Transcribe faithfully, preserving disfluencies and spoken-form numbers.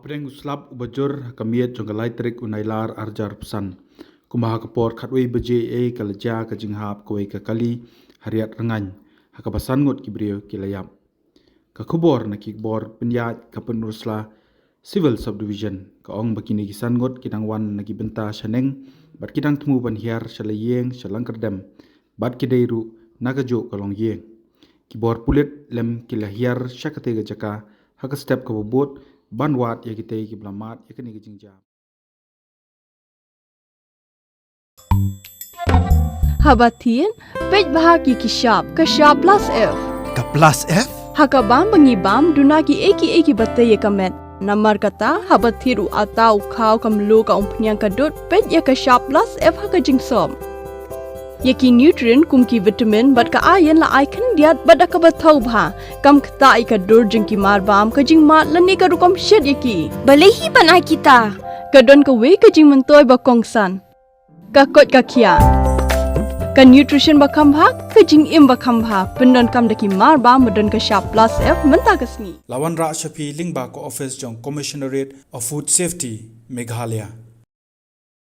Pdeng u slap uba jur ha ka miet jong ka lai tarik u Nailar arhajar arphew san, kumba ha ka por khatwei baje eiei ka la jia ka jinghap kawei ka kali ha Riat Rngaiñ, ha kaba san ngut ki briew ki la ïap. Ka khubor na ki bor pynïaid ka Pynursla Civil Subdivision ka ong ba kine ki san ngut ki dang wan na ki bynta shaneng bad ki dang thmu ban hiar sha la ïing sha Langkyrdem, bad ki dei ruh na kajuh ka longïing. Ki bor pulit lem ki la hiar sha katei ka jaka ha ka step kaba bud ban wad ïa kitei kiba la mad ïa kane ka jingjia. Haba thied, peit bha ïa ki shap, ka shap plus F. Ka plus F? Ha ka bam ba ngi bam, duna kiei kiei kiba tei ïa ka met. Namar kata, haba thied u atta, u khaw, ka mluh, ka umphniang, ka dud, peit ïa ka shap plus F ha ka jingsop. Ïa ki nutrient kum ki vitamin bad ka iron la ai khyndiat bad da kaba thaw bha. Kam ktah ïa ka dur jong ki mar bam, ka jingmad lane ka rukom shet ïa ki. Balei hi ban ai kita? Ka don kawei ka jingmyntoi ba kongsan. Ka koit ka khiah. Ka nutrition ba kham bha, ka jingim ba kham bha, pyndonkam da ki mar bam ba don ka shap plus F mynta ka sngi. La wanrah sha phi lyngba ka office jong Commissionerate of Food Safety, Meghalaya.